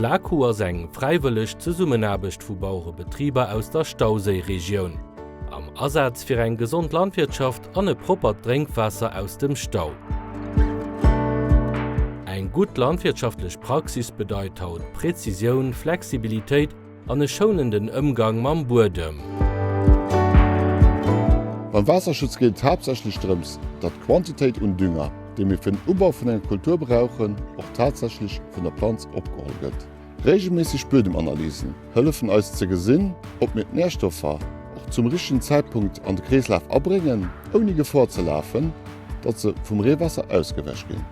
D'LAKU ass eng fräiwëlleg Zesummenaarbecht vu Bauerebetriber aus der Stauséiregioun. Am Asaz fir eng gesond Landwirtschaft an e proppert Drénkwaasser aus dem Stau. Eng gutt landwirtschaftlech Praxis bedeit haut Präzisioun, Flexibilitéit an e schounenden Ëmgang mam Buedem. Beim Waasserschutz geet et haaptsächlech drëms, datt d'Quantitéit un Dünger, déi mir fir den Ubau vun enger Kultur brauchen, och tatsächlech vun der Planz opgeholl gëtt. Reegelméisseg Buedemanalysen hëllefen eis ze gesinn, ob mir d'Närstoffer och zum richtegen Zäitpunkt an de Kreeslaf abréngen, ouni Gefor ze lafen, datt se vum Reewaasser ausgewäsch ginn.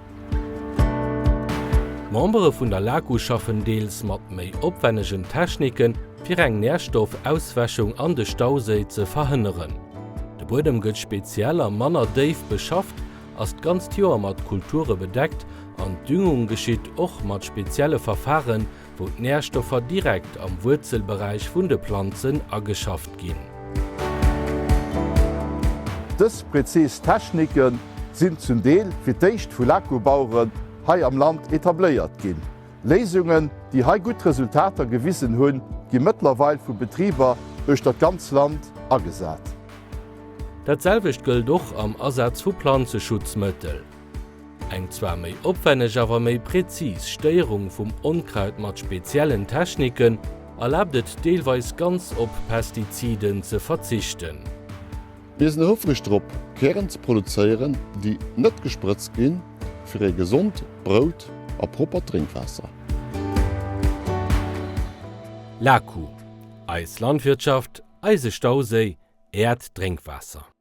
D'Membere vun der LAKU schaffen deels mat méi opwännegen Techniken, fir eng Närstoffauswäschung an de Stauséi ze verhënneren. De Buedem gëtt speziell a manner déif beschafft, ass d'ganzt Joer mat Kulture bedeckt an d'Düngung geschitt och mat spezielle Verfaren, wou d'Närstoffer direkt am Wuerzelberäich vun de Planzen ageschafft ginn. Dës prezis Technike sinn zum Deel fir d'éischt vu Lako-Baueren hei am Land etabléiert ginn. Léisungen, déi hei gutt Resultater gewisen hunn, gi mëttlerweil vu Betriber uechter d'ganz Land agesat. Dat selwecht gëllt och am Asaz vu Planzeschutzmëttel. Eng zwar méi opwenneg awer méi präzis Stéierung vum Onkraut mat speziellen Techniken erlaabt et deelweis ganz op Pestiziden ze verzichten. Mir sinn houfreg drop, Kären ze produzéieren, déi net gesprëtzt ginn, fir ee gesond Brout a proppert Drénkwaasser. LAKU, Eis Landwirtschaft, eise Stauséi, Äert Drénkwaasser.